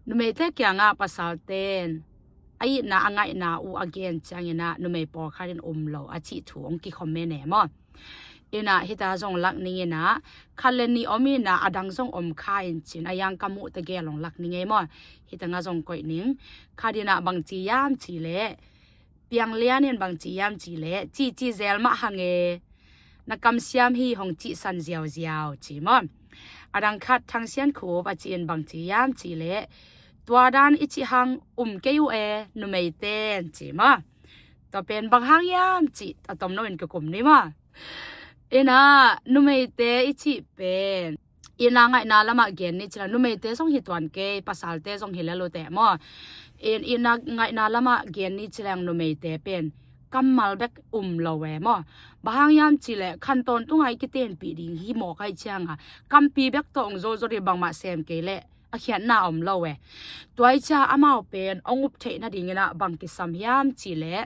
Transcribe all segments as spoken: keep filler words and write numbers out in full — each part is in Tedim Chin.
Numeite kiangah pasalten a itna a ngaihna uh a gen cianginah numei pawlkhat in um lo a cih thu hong kikhawm mene maw? Inah hita zong lak ninginah khat le nih om inah a dang zong om kha in cin a yang ka muhte gel hong lak ning ei maw? Hita nga zong koih ning. Khat inah bangci hiam cih leh Pianglian in bangci hiam cih leh, cici zel mah hang e, na kamsiam hi hong cihsan ziauziau ci maw? A dang khat Thangsian Khup a ci in bangci hiam cih leh, tua dan i cih hang um kei uh e, numeiten ci maw? Tua pen bang hang hiam cih a tomno in ka kum ni maw? Inah numeite i cih pen itna ngaihna lamah gen ni cileng numeite zong hi tuan kei, pasalte zong hi lel uh teh maw? In itna ngaihna lamah gen ni cileng numeite pen kammal bek um lo e maw? Bang hang hiam cih leh khan tawntung a i kitenpih ding hi mawk ahih cianga kampi bek tawh hong zozot hi, bangmah sem kei leh a khiatna om lo e. Tua ahih ciang amau pen hong up theih nadinginah bang kisam hiam cih leh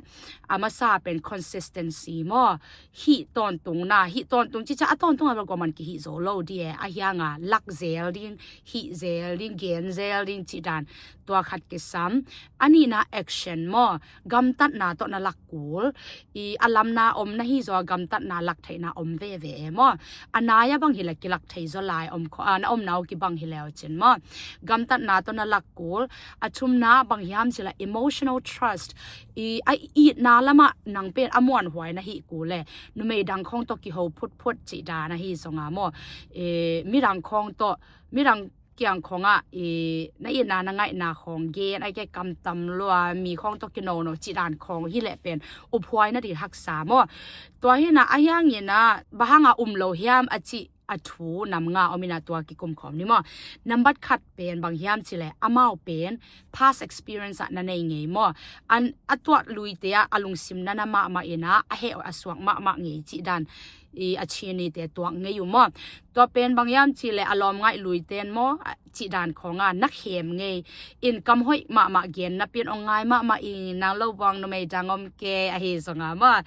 a masa pen consistency maw? Hih tawntungna, hih tawntung cica a tawntung a bel kuaman kihih zo lo di e, a hianga lak zel ding, hih zel ding, gen zel ding cih dan tua khat kisam. A nihna action maw? Gamtatna tawh na lak kul i, a lamna om na hi zaw a gamtatna lak theihna om veve e maw? A nai a bang hileh kilak thei zaw lai om kho, a na omna uh kibang hileh uh cin maw? Gamtatna tawh na lak kul. A thumna bang hiam cih leh emotional trust i, a itna lamah nang pen a muanhuai na hih kul e. Numei dang khawng tawh kiho phutphut cih dan ahi zonga maw? E, midang khawng tawh, midang kiang khawngah i, na itna na ngaihna khawng gen a ke kamtam lua, mi khawng tawh kinono cih dan khawng hileh pen uphuai nading haksa maw? Tua hinah a hianginah bang hanga um lo hiam a cih a thu nam nga om inah tua kikum khawm ni maw? Nambat khat pen bang hiam cih leh amau pen past experience ah na nei ngei maw? An a tuat luite ah a lungsim na na mahmah inah a heh a suak mahmah ngei cih dan i, a chinite tuak ngei uh maw? Tua pen bang hiam cih leh a lawm ngaih luiten maw? A cih dan khawnga na khem ngei in kam hoih mahmah gen napi in hong ngai mahmah i, nang lo buang numei dang om kei ahi zonga maw?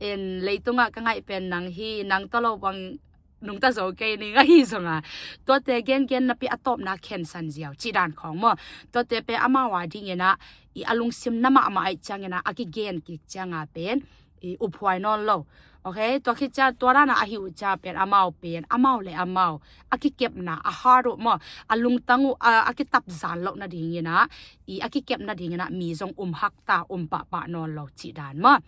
In leitungah ka ngaih pen nang hi, nang tawh lo buang nungta zo kei ning ahi zonga. Tuate gengen napi a tawpna khensan ziau cih dan khawng maw? Tuate pen amau a dinginah i, a lungsim na mahmah ahih cianginah a kigen kik cianga pen i, uphuai nawn lo. Okay, tua khit ciang tua dana ahi uh ciang pen amau pen amau le amau a kikepna a heart uh maw? A lungtang uh a, a kitapzan loh nadinginah i, a kikep nadinginah mi zong um hakta, um pahpah nawn lo cih dan maw?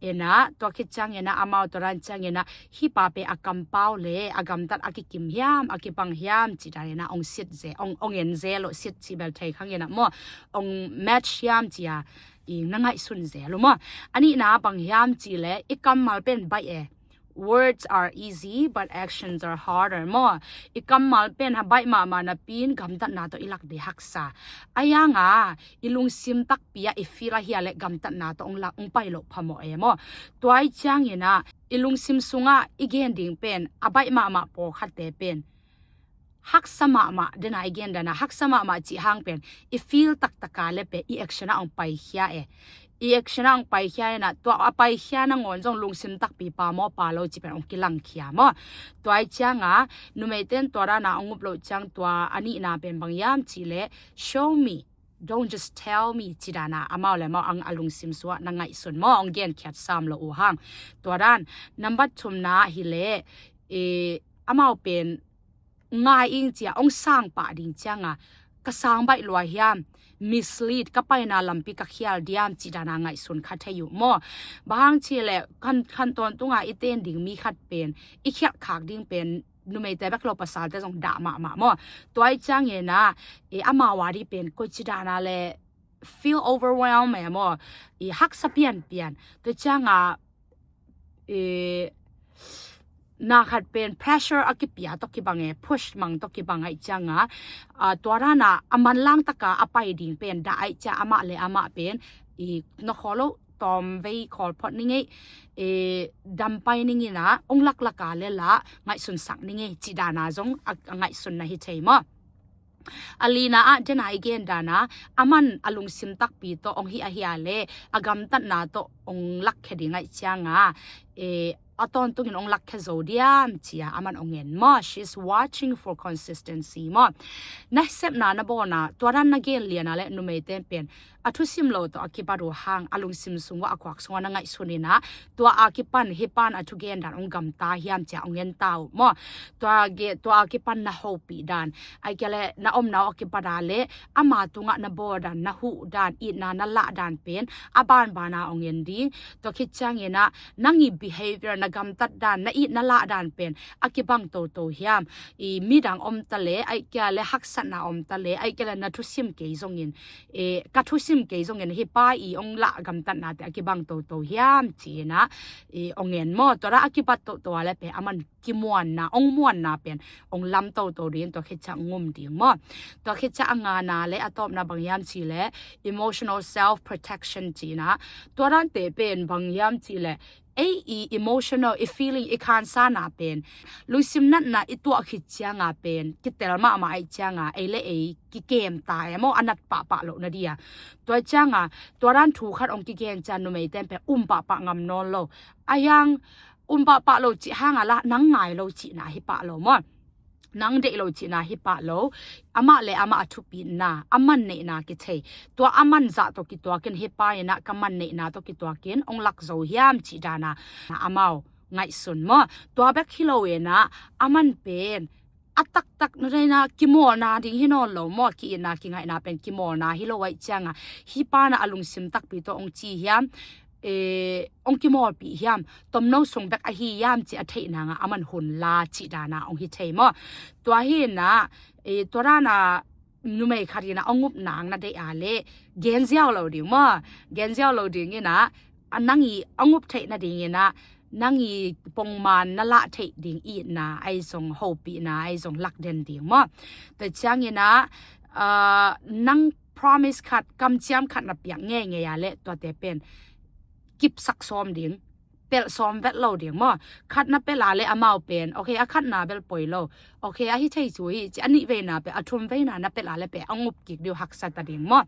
Inah tua khit cianginah amau tua dan cianginah hih pa pen a kampau le a gamtat a kikim hiam, a kibang hiam cih daninah hong sit ze, hong, hong en ze loh, sit cih bel thei khanginah maw? Hong match hiam cia i, na ngaihsun ze lo maw? A nihna bang hiam cih leh i kammal pen baih e. Words are easy but actions are harder maw? I kammal pen ha baih mahmah napi in gamtatna tawh i lak ding haksa. A hianga i lungsim takpi ah i feel ahia leh gamtatna tawh hong lak hong pai loh phamawh e maw? Tua ahih cianginah i lungsim sungah i gen ding pen a baih mahmah pawlkhatte pen haksa mahmah, dena i gen dana haksa mahmah cih hang pen i feel taktaka le pen i action ah hong paikhia e. I action ah hong paikhia inah tua a paikhia nangawn zong lungsim takpi pa maw pa lo cih pen hong kilangkhia maw? Tua ahih cianga numeiten tua dana hong up loh ciang tua a nihna pen bang hiam cih leh show me, don't just tell me cih dana amau le amau ang a lungsim sungah na ngaihsun maw? Hong genkhiat sam lo uh hang. Tua dan nambat thumna hileh i, amau pen ngai ing cia hong sang pah ding cianga ka sang baih lua hiam, mislead, ka paina lampi ka khial diam cih dana ngaihsun kha thei uh maw? Bang hang cih leh khan, khan tawntunga i ten ding mi khat pen i khialh khak ding pen numeite bek lo pasalte zong dah mahmah maw? Tua ahih cianginah i, amau a ding pen koici dana le feel overwhelmed e maw? I, haksa pianpian. Tua cianga i, na khat pen pressure a kipia tawh kibang e, push mang tawh kibang ahih cianga a, tua dana a manlang taka a pai ding pen dah ahih cia amah le amah pen i, na khawl loh tawm vei khawl phot ning ei, i, dam pai ninginah hong laklaka le lah ngaihsunsak ning ei cih dana zong a, a ngaihsun na hi thei maw? A lina ah dena i gen dana aman a lungsim takpi tawh hong hih ahia le a gamtatna tawh hong lakkhia ding ahih cianga e, a tawntungin hong lakkhia zo diam ci-a aman hong en maw. She's watching for consistency maw. Na sepna na bawlna tua dan na gen liana le numeite pen a thusim lo tawh a kipat uh hang a lungsim sung uh a khuak sungah na ngaihsun inah tua a kipan hih pan a thugen dan hong gamta hiam ci-a hong en ta uh maw. Tua ge tua a kipan na hopih dan, ahih kei leh na omna uh a kipat a le ama tungah na bawl dan, na huh dan, itna na lah dan pen a banbana hong en ding. Tua khit cianginah nang i behavior, na gamtat dan, na it na lah dan pen a kibang toto hiam? I midang om ta le, ahih kei leh haksatna om ta le, ahih kei leh na thusim kei zongin, e, ka thusim kei zongin hih pa i hong lah gamtatnate a kibang toto hiam ci-inah, e, hong en maw. Tua dah a kipat toto a le pen aman kimuanna, hong muanna pen hong lam toto ding, tua khit ciang hong um ding maw. Tua khit ciang a ngana le a tawpna bang hiam cih leh emotional self protection ci-inah, tua dante pen bang hiam cih leh ei i emotional, i feeling, i khansana pen lungsim natna i tuah khit cianga pen kitel mahmah ahih cianga ei le ei kikem ta e maw, a nat pahpah loh na dia. Tua cianga tua dan thu khat hong kigen ciang numeite pen um pahpah ngam nawn lo. A hiang um pahpah lo cih hanga lah nang ngai lo cihna hi pah lo maw. Nang deih lo cihna hi pah lo. Amah le amah a thupitna, a man neihna kithei. Tua a man zah tawh kituakin hih pa inah ka man neihna tawh kituakin hong lak zo hiam cih dana amau ngaihsun maw. Tua bek hi lo inah aman pen a taktak na daina kimawlna ding hi nawn lo maw. Ki-itna kingaihna pen kimawlna hi lo ahih cianga hih pana a lungsim takpi tawh hong ci hiam, e, hong kimawlpih hiam, tomno sung bek ahi hiam cih a theih nanga aman hun la cih dana hong hi thei maw. Tua hi inah, e, tua dana numei khat inah hong up nang na deih a le gen ziau lo ding maw. Gen ziau lo ding inah a nang i hong up theih nading inah nang i pongman na lah theih ding itna ahi zong, hopihna ahi zong lak den ding maw. Tua cianginah, ah, nang promise khat, kamciam khat na piak ngeingei a le tuate pen kipsak sawm ding, pelh sawm vet lo ding maw. Khat na pelh a le amau pen okay, a khatna bel poi lo, okay, ahi thei cu hi ci, a nih veina pen, a thum veina na pelh a le pen hong up kik ding uh, haksa ta ding maw.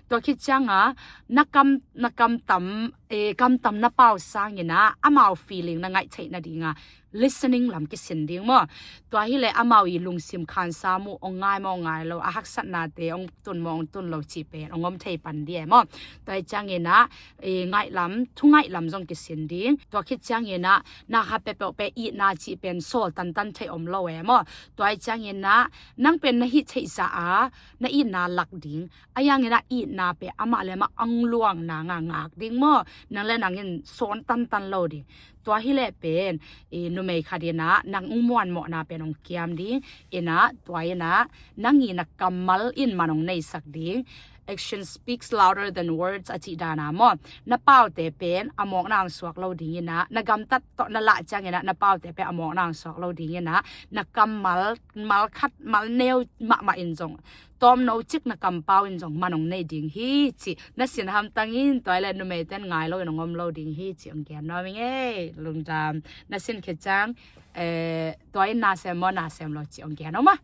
Tua khit cianga na kam, na kamtam, e, kamtam na pau sanginah amau feeling na ngaih theih nadinga listening lam kisin ding maw. Tua hi le amau i lungsim khansa mu hong ngai maw ngai lo, a haksatnate hong tun maw hong tun lo cih pen hong om thei pan ding e maw. Tua hi cianginah, e, ngaihlam, thu ngaihlam zong kisin ding. Tua khit cianginah na kha peuhpeuh pen itna cih pen sawl tantan thei om lo e maw. Tua hi cianginah nang pen na hih theihsa a na itna lak ding. A hianginah itna pen amah le amah ang luang nanga ngak ding maw. Nang le nangin sawn tantan lo ding. Tua hi le pen, e, numei khat inah nang hong muanmawhna pen hong kiam ding inah, tua inah nang i na kammal in man hong neisak ding. Action speaks louder than words a cih dana maw. Na paute pen a mawkna hong suak lo ding inah, na gamtat tawh na lah cianginah na paute pen a mawkna hong suak lo ding inah, na kammal, mal khat, mal neu mahmah in zong, tawmno cik na kampau in zong man hong nei ding hi cih na sin hamtangin, tua hi le numeiten ngai lo in hong om lo ding hi cih hong gen nuam ing ei. Lungdam. Na sin khit ciang, eh, tua in na sem maw na sem lo cih hong gen nuam a.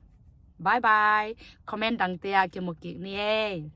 Bye bye. Comment dangte ah kimu kik ni ei.